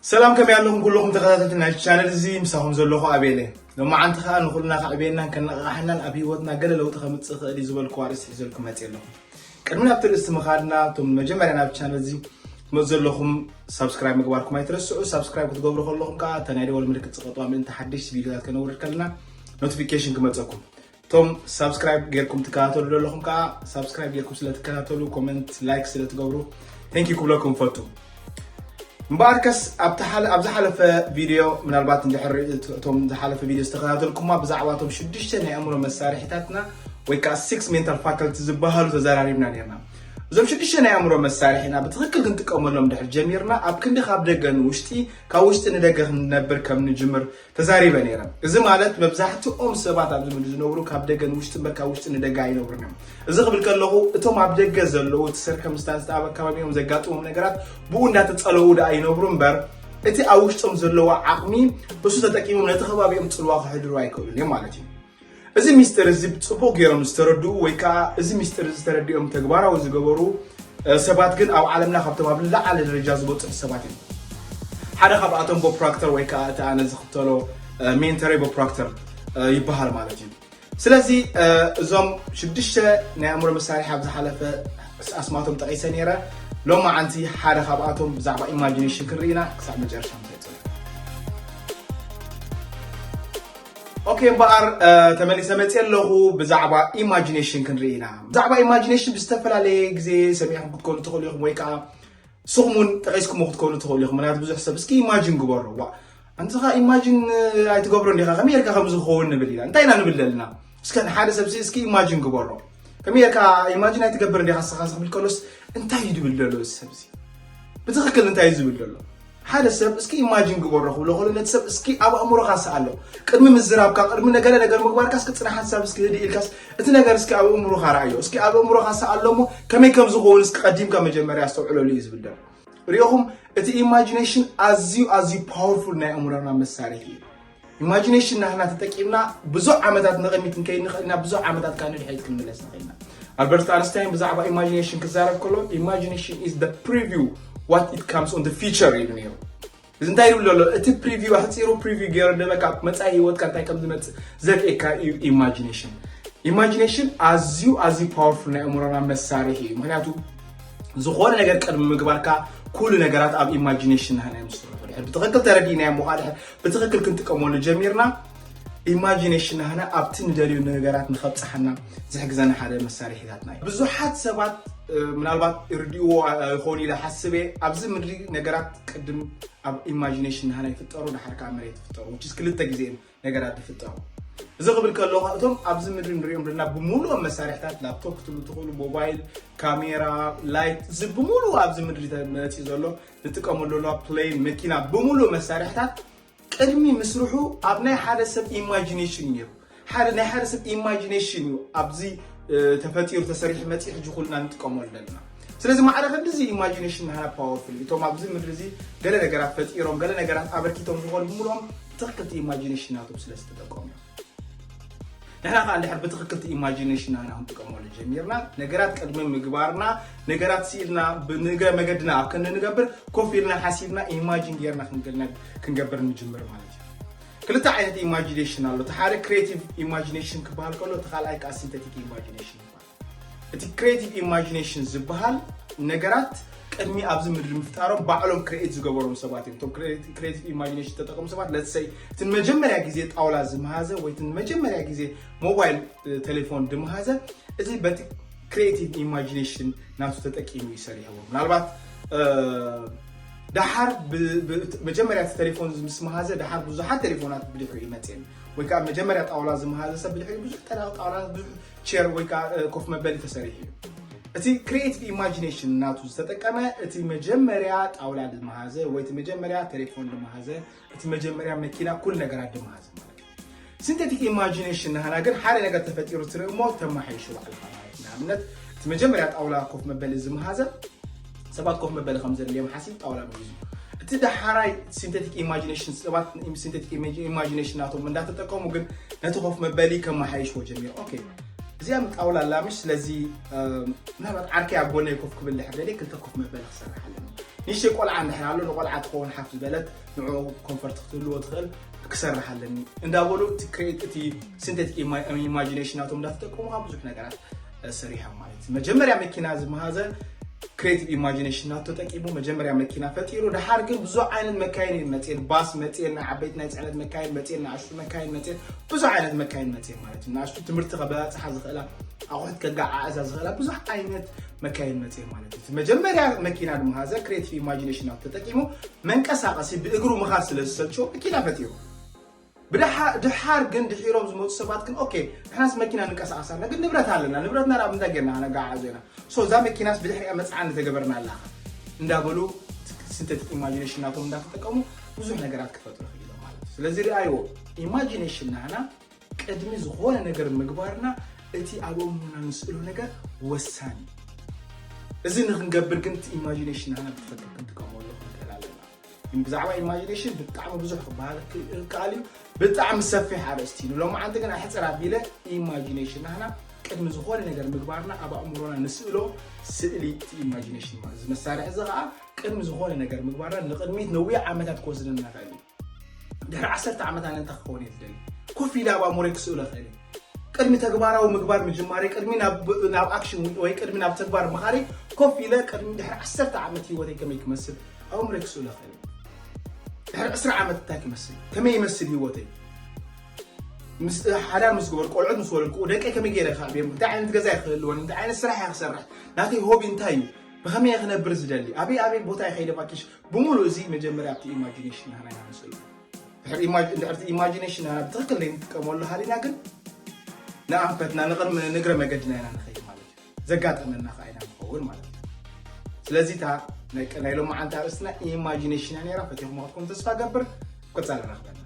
ሰላም፣ ከመይ ኣለኹም ኩልኹም ተኸታተልቲ ናይ ቻነል እዚ? ምሳኹም ዘለኹ ኣቤለ። ሎማዓንቲ ከኣ ንኹልና ከዕብየናን ከነቓቕሐናን ኣብ ህይወትና ገለ ለውጢ ከምጽእ ይኽእል እዩ ዝበልኩ ኣርእስቲ ሒዘልኩም መጽእ ኣለኹ። ቅድሚ ናብቲ ርእስቲ ምኻድና፣ እቶም መጀመርያ ናብ ቻነል እዚ ትመጽኡ ዘለኹም ሳብስክራይብ ምግባርኩም ኣይትረስዑ። ሳብስክራይብ ክትገብሩ ከለኹም ከኣ እታ ናይ ደወል ምልክት ጽቐጥዋ፣ ምእንቲ ሓደሽቲ ቪድዮታት ከነውርድ ከለና ኖቲፊኬሽን ክመጸኩም። እቶም ሳብስክራይብ ጌርኩም ትከታተሉ ዘለኹም ከኣ ሳብስክራይብ ጌርኩም ስለ ትከታተሉ፣ ኮመንት፣ ላይክ ስለ ትገብሩ፣ ቴንኪ ክብለኩም ፈቱ። እምበኣርከስ ኣብቲ ሓለ-፣ ኣብ ዝሓለፈ ቪድዮ፣ ምናልባት እንድሕር እቶም ዝሓለፈ ቪድዮ ዝተከታተልኩማ፣ ብዛዕባ እቶም ሽዱሽተ ናይ ኣእምሮ መሳርሒታትና ወይ ከዓ ሲክስ ሜንታል ፋካልቲ ዝበሃሉ ተዘራሪብና ነርና። እዞም ሽዱሽተ ናይ ኣእምሮ መሳርሒና ብትኽክል ክንጥቀመሎም ድሕር ጀሚርና፣ ኣብ ክንዲ ካብ ደገ ንውሽጢ፣ ካብ ውሽጢ ንደገ ክንነብር ከም ንጅምር ተዛሪበ ነይረ። እዚ ማለት መብዛሕትኦም ሰባት ኣብዚ ምድሪ ዝነብሩ ካብ ደገ ንውሽጢ እምበር ካብ ውሽጢ ንደገ ኣይነብሩን እዮም። እዚ ክብል ከለኹ እቶም ኣብ ደገ ዘለዉ እቲ ሰርከምስታንስ ኣብ ኣካባቢኦም ዘጋጥሞም ነገራት ብኡ እንዳተጸለዉ ደኣ ይነብሩ እምበር እቲ ኣብ ውሽጦም ዘለዋ ዓቕሚ እሱ ተጠቂሞም ነቲ ከባቢኦም ጽልዋ ክሕድሩ ኣይክእሉን እዮም ማለት እዩ። እዚ ሚስጥር እዚ ጽቡቕ ገይሮም ዝተረድኡ ወይ ከዓ እዚ ሚስጥር እዚ ተረዲኦም ተግባራዊ ዝገበሩ ሰባት ግን ኣብ ዓለምና ካብቶም ኣብ ዝለዓለ ደረጃ ዝበፅሑ ሰባት እዮም። ሓደ ካብኣቶም ቦብ ፕሮክተር ወይ ከዓ እቲ ኣነ ዝኽተሎ ሜንተረይ ቦብ ፕሮክተር ይበሃል ማለት እዩ። ስለዚ እዞም ሽዱሽተ ናይ ኣእምሮ መሳርሒ ኣብ ዝሓለፈ ኣስማቶም ጠቒሰ ነይረ። ሎማዓንቲ ሓደ ካብኣቶም ብዛዕባ ኢማጂኔሽን ክንርኢ ኢና። ክሳብ መጨረሻ ምሳይ ፅንሑ። ኦኬ እምበኣር ተመሊሰ መፅእ ኣለኹ። ብዛዕባ ኢማጂኔሽን ክንርኢ ኢና። ብዛዕባ ኢማጂኔሽን ብዝተፈላለየ ግዜ ሰሚዕኩም ክትኮኑ ትኽእሉ ኢኹም ወይ ከዓ ንስኹም እውን ጠቒስኩሞ ክትኮኑ ትኽእሉ ኢኹም። ምክንያቱ ብዙሕ ሰብ እስኪ ኢማጂን ግበሮ፣ ዋ ኣንትኻ ኢማጂን ኣይትገብሮ እንዲኻ፣ ከመይ ጌርካ ከም ዝኸውን ንብል ኢና እንታይ ኢና ንብል ዘለና? እስከ ንሓደ ሰብ እስኪ ኢማጂን ግበሮ፣ ከመይ ጌርካ ኢማጂን ኣይትገብር እንዲኻ ንስኻ ክብል ከሎስ እንታይ እዩ ዝብል ዘሎ እዚ ሰብ እዚ? ብትኽክል እንታይ እዩ ዝብል ዘሎ? ሓደ ሰብ እስኪ ኢማጂን ግበሮ ክብሎ ከሎ ነቲ ሰብ እስኪ ኣብ ኣእምሮኻ ስኣሎ። ቅድሚ ምዝራብካ፣ ቅድሚ ነገለ ነገር ምግባርካ እስኪ ጽናሕ ሓንሳብ እስኪ ህድእ ኢልካስ እቲ ነገር እስኪ ኣብ ኣእምሮኻ ረኣዮ። እስኪ ኣብ ኣእምሮኻ ስኣሎ እሞ ከመይ ከም ዝኸውን እስኪ ቀዲምካ መጀመርያ ኣስተውዕለሉ እዩ ዝብል ዘሎ። ሪኢኹም፣ እቲ ኢማጂኔሽን ኣዝዩ ኣዝዩ ፓወርፉል ናይ ኣእምሮና መሳርሒ እዩ። ኢማጂኔሽን ናህና ተጠቂምና ብዙሕ ዓመታት ንቕድሚት ክንከይድ ንኽእል ኢና፣ ብዙሕ ዓመታት ከዓ ንድሕሪት ክንምለስ ንኽእል ኢና። ኣልበርት ኣንስታይን ብዛዕባ ኢማጂኔሽን ክዛረብ ከሎ ኢማጂኔሽን is the preview what it comes on the future ኢሉ ነይሩ። እዚ እንታይ ይብል ዘሎ? እቲ ፕሪቪው ኣሕፂሩ ፕሪቪው ገይሩ ደበካ መፃኢ ህይወትካ እንታይ ከም ዝመፅእ ዘርእየካ እዩ ኢማጂኔሽን። ኢማጂኔሽን ኣዝዩ ኣዝዩ ፓወርፉል ናይ ኣእምሮና መሳርሒ እዩ። ምክንያቱ ዝኾነ ነገር ቅድሚ ምግባርካ ኩሉ ነገራት ኣብ ኢማጂኔሽን ናህና ይምስረቱ። ድሕር ብትኽክል ተረዲእናዮ እሞ ከዓ ድሕር ብትኽክል ክንጥቀመሉ ጀሚርና ኢማጂኔሽን ናህና ኣብቲ ንደልዩ ነገራት ንኸብፅሓና ዝሕግዘና ሓደ መሳርሒታትና እዩ። ብዙሓት ሰባት ምናልባት ይርድእዎ ይኾኑ ኢለ ሓስበ። ኣብዚ ምድሪ ነገራት ቅድም ኣብ ኢማጂኔሽን ናህና ይፍጠሩ፣ ድሓር ከዓ መሬት ይፍጠሩ። ውችስ ክልተ ግዜ እዮም ነገራት ዝፍጠሩ። እዚ ክብል ከለኹ እቶም ኣብዚ ምድሪ ንሪኦም ዘለና ብምሉኦም መሳርሕታት፣ ላፕቶፕ ክትብሉ ትኽእሉ፣ ሞባይል፣ ካሜራ፣ ላይት፣ እዚ ብምሉኡ ኣብዚ ምድሪ መፂኡ ዘሎ ንጥቀመሉ ዘለዋ ፕሌን፣ መኪና፣ ብምሉእ መሳርሕታት ቅድሚ ምስርሑ ኣብ ናይ ሓደ ሰብ ኢማጂኔሽን እዩ ነይሩ። ሓደ ናይ ሓደ ሰብ ኢማጂኔሽን እዩ ኣብዚ ተፈጢሩ ተሰሪሑ መፂኡ ሕጂ ኩልና ንጥቀመሉ ዘለና። ስለዚ ማዕረ ክንድዚ ኢማጂኔሽን ናህና ፓወርፉል እዩ። እቶም ኣብዚ ምድሪ እዚ ገለ ነገራት ፈጢሮም ገለ ነገራት ኣበርኪቶም ዝኾኑ ብምሉኦም ብትኽክልቲ ኢማጂኔሽን ናቶም ስለ ዝተጠቀሙ እዮም። ንሕና ከዓ እንድሕር ብትኽክልቲ ኢማጂኔሽን ናህና ክንጥቀመሉ ጀሚርና ነገራት ቅድሚ ምግባርና ነገራት ስኢልና ብንግረ መገድና ኣብ ክንዲ ንገብር ኮፍ ኢልና ሓሲብና ኢማጂን ጌርና ክንገብር ንጅምር ማለት እዩ። ክልተ ዓይነት ኢማጂኔሽን ኣሎ። እቲ ሓደ ክሬቲቭ ኢማጂኔሽን ክበሃል ከሎ እቲ ካልኣይ ከዓ ሲንተቲክ ኢማጂኔሽን ይበሃል። እቲ ክሬቲቭ ኢማጂኔሽን ዝበሃል ነገራት ቅድሚ ኣብዚ ምድሪ ምፍጣሮም ባዕሎም ክሬኤት ዝገበሮም ሰባት እዮም። እቶም ክሬቲቭ ኢማጂኔሽን ዝተጠቀሙ ሰባት ለትሰይ እቲ መጀመርያ ግዜ ጣውላ ዝመሃዘ ወይ እቲ መጀመርያ ግዜ ሞባይል ቴሌፎን ድመሃዘ እዚ በቲ ክሬቲቭ ኢማጂኔሽን ናቱ ተጠቂሙ እዩ ሰሪሕዎ። ምናልባት ደሓር መጀመርያ እቲ ቴሌፎን ምስ መሃዘ ደሓር ብዙሓት ቴሌፎናት ብድሕሪኡ ይመፅን ወይ ከዓ መጀመርያ ጣውላ ዝመሃዘ ሰብ ብድሕሪኡ ብዙሕ ጣውላ ብዙሕ ቸር ወይ ከዓ ኮፍ መበሊ ተሰሪሑ እዩ። እቲ ክሪኤቲቭ ኢማጂኔሽን ናቱ ዝተጠቀመ እቲ መጀመርያ ጣውላ ዝመሃዘ ወይ እቲ መጀመርያ ቴሌፎን ዝመሃዘ እቲ መጀመርያ መኪና ኩሉ ነገራት ዝመሃዘ ማለት እዩ። ሲንቴቲክ ኢማጂኔሽን ናህና ግን ሓደ ነገር ተፈጢሩ ትርኢ እሞ ተማሓይሹ ባዕልካ ማለት ንኣብነት እቲ መጀመርያ ጣውላ ኮፍ መበሊ ዝመሃዘ ሰባት ኮፍ መበሊ ከም ዘድልዮም ሓሲብ ጣውላ መሂዙ። እቲ ደሓራይ ሲንቴቲክ ኢማጂኔሽን ሰባት ሲንቴቲክ ኢማጂኔሽን ናቶም እንዳተጠቀሙ ግን ነቲ ኮፍ መበሊ ከመሓይሽዎ ጀሚሩ። ኦኬ እዚኣ ጣውላ ኣላ ምሽ ስለዚ ምናልባት ዓርከይ ኣብ ጎነይ ኮፍ ክብል ድሕር ደልየ ክልተ ኮፍ መበሊ ክሰርሕ ኣለኒ። ንእሽተይ ቆልዓ እንድሕር ኣሎ፣ ንቆልዓ ትኸውን ሓፍ ዝበለት፣ ንዕኡ ኮንፈርት ክትህልዎ ትኽእል፣ ክሰርሕ ኣለኒ እንዳበሉ እቲ ክሬት፣ እቲ ሲንቴቲክ ኢማጂኔሽን ናቶም እንዳተጠቀሙ ካብ ብዙሕ ነገራት ሰሪሖም ማለት እዩ። መጀመርያ መኪና ዝመሃዘ ክሬቲቭ ኢማጂኔሽን ናቶ ተጠቂሙ መጀመርያ መኪና ፈጢሩ፣ ድሓር ግን ብዙሕ ዓይነት መካይን እዩ መፅኤን፣ ባስ መፅኤን፣ ናይ ዓበይቲ ናይ ፅዕነት መካይን መፅኤን፣ ንኣሽቱ መካይን መፅኤን፣ ብዙሕ ዓይነት መካይን መፅኤን ማለት እዩ። ንኣሽቱ ትምህርቲ ከበፃፅሓ ዝኽእላ፣ ኣቑሑት ከጋዓዕዛ ዝኽእላ ብዙሕ ዓይነት መካይን መፅኤን ማለት እዩ። መጀመርያ መኪና ዝመሃዘ ክሬቲቭ ኢማጂኔሽን ናቶ ተጠቂሙ መንቀሳቐሲ ብእግሩ ምኻድ ስለ ዝሰልችዎ መኪና ፈጢሩ። ብድሓ-፣ ድሓር ግን ድሒሮም ዝመፁ ሰባት ግን ኦኬ፣ ንሕናስ መኪና ንንቀሳቐስ ኣለና፣ ግን ንብረት ኣለና፣ ንብረትና ናብ እንታይ ጌርና ነጋዓዕዞ ኢና? ሶ እዛ መኪናስ ብድሕሪኣ መፅዓ እንተገበርና ኣላኻ እንዳበሉ ሲንቴቲክ ኢማጂኔሽን ናቶም እንዳተጠቀሙ ብዙሕ ነገራት ክፈጥሩ ክኢሎም ማለት እዩ። ስለዚ ሪኣይዎ፣ ኢማጂኔሽን ናህና ቅድሚ ዝኾነ ነገር ምግባርና እቲ ኣብ ኣእምሮና ንስእሎ ነገር ወሳኒ እዩ። እዚ ንክንገብር ግን እቲ ኢማጂኔሽን ናህና ብትኽክል ክንጥቀመሉ ክንክእል ኣለና። ብዛዕባ ኢማጂኔሽን ብጣዕሚ ብዙሕ ክበሃል ይከኣል እዩ። ብጣዕሚ ሰፊሕ ኣርእስቲ እዩ። ሎማዓንቲ ግን ኣሕፅር ኣቢለ ኢማጂኔሽን ናህና ቅድሚ ዝኾነ ነገር ምግባርና ኣብ ኣእምሮና ንስእሎ ስእሊ እቲ ኢማጂኔሽን ማለት። እዚ መሳርሒ እዚ ከዓ ቅድሚ ዝኾነ ነገር ምግባርና ንቅድሚት ነዊሕ ዓመታት ክወስደና ይኽእል እዩ። ድሕሪ ዓሰርተ ዓመት ኣነ እንታይ ክኸውን እየ ዝደሊ? ኮፍ ኢለ ኣብ ኣእምሮይ ክስእሎ ይኽእል እየ። ቅድሚ ተግባራዊ ምግባር ምጅማረይ፣ ቅድሚ ናብ፣ ናብ ኣክሽን ወይ ቅድሚ ናብ ተግባር ምኻደይ ኮፍ ኢለ ቅድሚ ድሕሪ ዓሰርተ ዓመት ህይወተይ ከመይ ክመስል ኣብ ኣእምሮይ ክስእሎ ይኽእል እየ። ድሕሪ ዕስራ ዓመት እንታይ ክመስል፣ ከመይ ይመስል ህይወተይ? ምስ ሓዳር ምስ ገበርኩ፣ ቆልዑት ምስ ወለድኩ፣ ደቀይ ከመይ ገይረ ከዕብዮም፣ እንታይ ዓይነት ገዛ እየ ክህልወን፣ እንታይ ዓይነት ስራሕ እየ ክሰርሕ፣ ናተይ ሆቢ እንታይ እዩ፣ ብኸመይ እየ ክነብር ዝደሊ፣ ኣበይ ኣበይ ቦታ እየ ከይደ ቫኬሽን፣ ብምሉእ እዚ መጀመርያ ኣብቲ ኢማጂኔሽን ናህና ኢና ንስእሎ። ድሕሪ ኢማጅ-፣ ድሕሪ እቲ ኢማጂኔሽን ናህና ብትኽክል ዘይንጥቀመሉ ሃሊና ግን ንኣንፈትና ንቕድሚ ንእግረ መገድና ኢና ንኸይድ ማለት እዩ። ዘጋጠመና ከዓ ኢና ንኸውን ማለት እዩ። ስለዚ እታ ናይ ቀ-፣ ናይ ሎማዓንቲ ኣርእስትና ኢማጂኔሽን እያ ነይራ። ፈቲኹም ክትኮኑ ተስፋ ገብር። ቀጻሊ ንረኽበና።